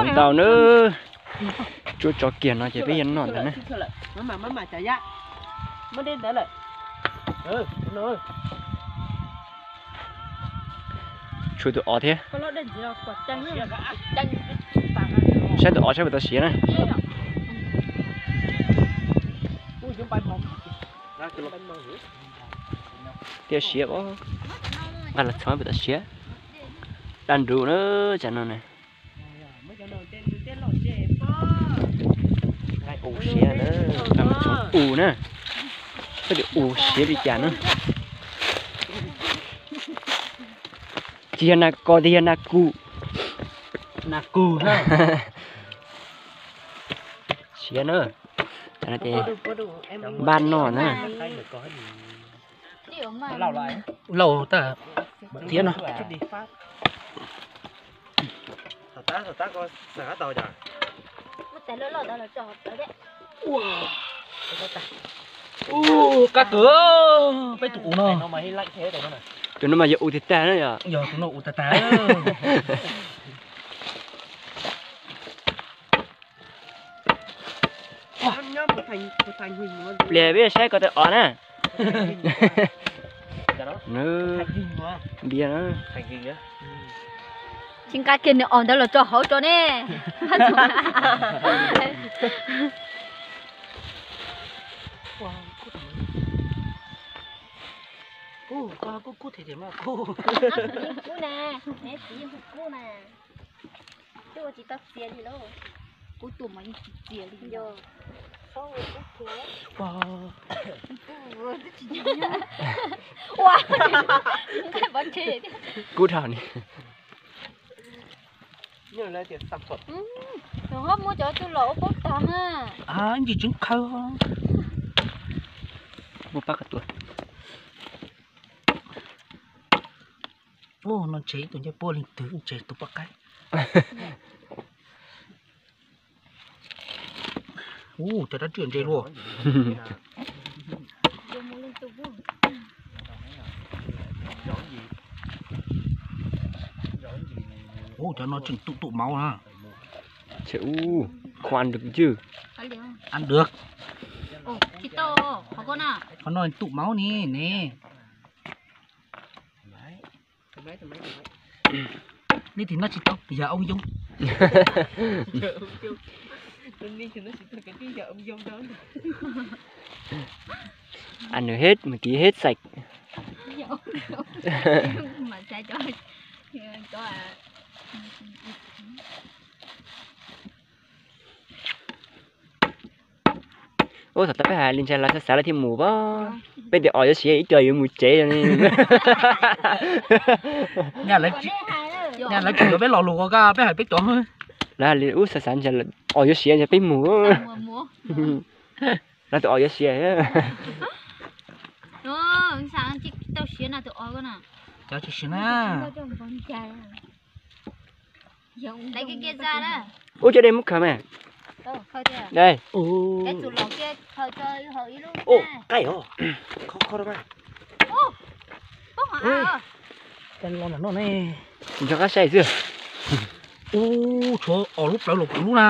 Ntau na, tsuab tso kiag no ces peb yuav noj ntag na. Tshuav tus os thiab. Saib tus os saib puas tau siav na. Thiaj siav os. Nqa los txhoov puas tau siav. Daj nrub na, tsam no na. Nqa u siav na, nqa txhoov u na. Koj tus u siav li cas na. Tsis yog nas kos, tsis yog nas kus. Nas kus na. Siav na. Cov no ces npaj noj na. Lauj tag thiab no. Ua, qab kawg, peb tus u no. Tus no mas yog u tag tag na yog. Yog tus no u tag tag. Pliag peb saib ko taw os na. Npias na. Tsis nqa kiag nws os ntawd los tso hauv tso ne. Kub na, txiv yeej kub na. Twb ua tsis tau txias li lauj. Kub tuaj mas yeej tsis txias li. Ua, nqaij pov tseg. Kub dhau ni. Tus hlob muab cov tug los ua paub tag na. Ntsis tseev khaws. Muab pab qhov tuaj. Ua, no ntshe ib tug ncej puab leej twg, ntshe tus poj qaib. Ua, cov dab riam ntse luaj. Ua, cov no tseem tụm tụm máu na. Ăn được chứ? Ăn được. Qhov no tụm máu ni ne. Leej twg noj tsis tau, yog ông Dung. Ăn được hết, mà ký hết sạch. Ub, thaum tau peb hais li ntawd los xav xav los thiaj mus pob. Peb tias os yuav siav ib co yuav mus tsev li. Nyaj lawv tseem yuav peb lo lus ko, peb hais peb cov. Lawv hais li ub, xav xav ntshai os yuav siav ntshai peb mus. Lawv tus os yuav siav. Tsis siav na. Ub, cov dej muab khaws mas. Dej. Ub, qaij os. Kho kho rau mas. Nco qab saib xwb. Ub, tshuav os lub plawv los kuv lub na.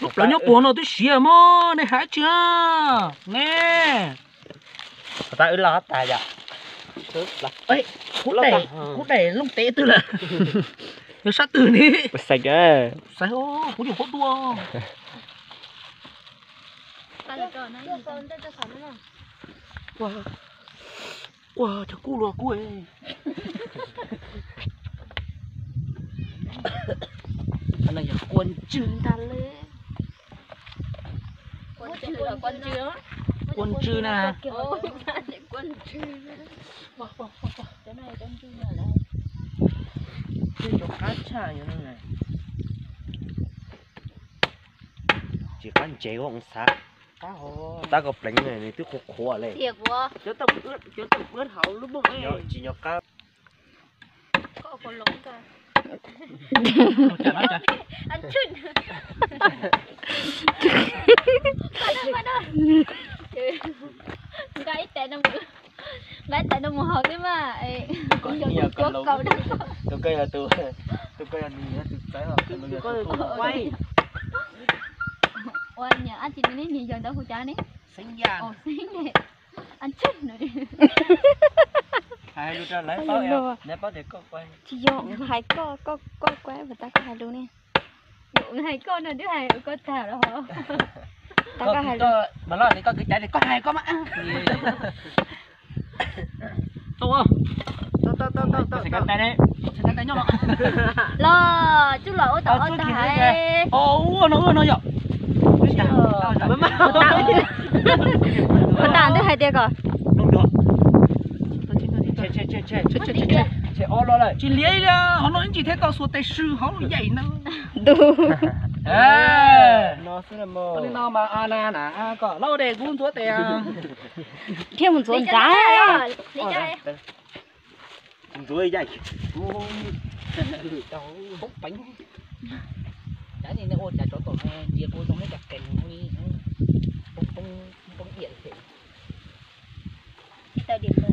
Lub plawv nyob puag no twb siav mog, nej hais tsi na. Ne. Kub daim, kub daim looj teb twg lawm. Yog sab twg ni. Xaiv, kuv nyuam qhuav dua. Ua, cov kub luag kub. Yog quas ntswg ntag li. Quas ntswg na. Tsis qab ntsev, tab koj pleev nws twb qhuav qhuav li. Tsis nyob qab. Ua, cas no cas. Tus, tus ko yog nws yog tus txawv os, tus no yog tus tub. Ua niam ab tsi nws ne, nyias yawg ntawd hu cas ne? Xeeb Yaj. Ua Xeeb ne. Ab tsi no. Hais lus rau lawv paub, lawv paub tias koj quaj. Tsis yog hais koj, koj, koj quaj puas tas koj hais lus ne? Hais koj no twb hais koj tag los. Mas los tias koj kwv caiv tias koj hais koj mas. Tau, tau, tau, tau, tau. Los, tsuj los ua tau ob tag hais. Ua no, ua no yom. Ua tag twb hais tias kom. Tsis liab li, ho no ib ntsis thiaj tau xuas tes sw hauv yaim no. Ntu. Li no mas na, koj lauj, de kuv ntxuav tes. Thiaj mus ntxuav nrad. Ntxuav yaim. Poob peev. Cas ua cas tsov tom ntsia kuv zoo neb cas qees li, poob, poob iam.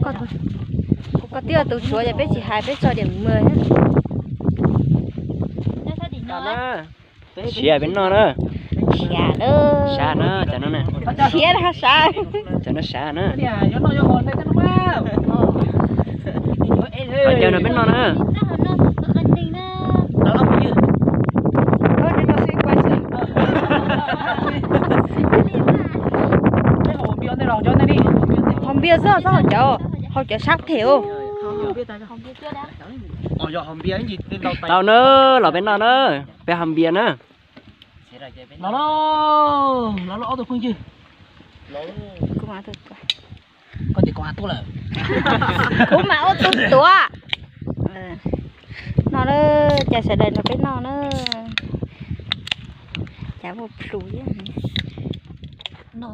Koj twb yog tus tshuav ces peb tsis hais, peb tso điểm mười. Siav peb noj na. Siav na, cov no na. Siav na, siav. Cov no siav na. Cov no peb noj na. Haus npias xwb, txhob haus cawv, haus cawv sab phem. Tau na, los peb noj na, peb haus npias na. Los, los ob tug phooj ywg. Koj ces koj tuaj lawm. Kuv mas ua tus tuav. No na, cas sawv daws nrog peb noj na. Cas muaj plhus thiab no.